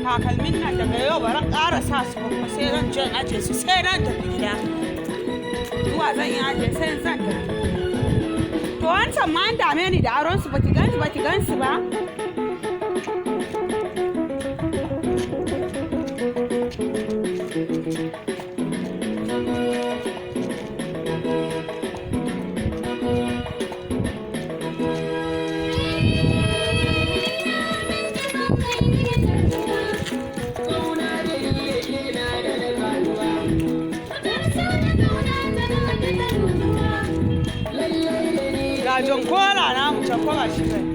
Takalmin nan daga yau baran ƙara sa su ba, kuma sai zan je in aje su, sai nan tafi gida. Zuwa zan yi aje, sai zan tafi. To, wancan ma an dame ni da aron su. Baki gansu, baki gansu ba. Ga jonkola na mu can, ko ba shi bai.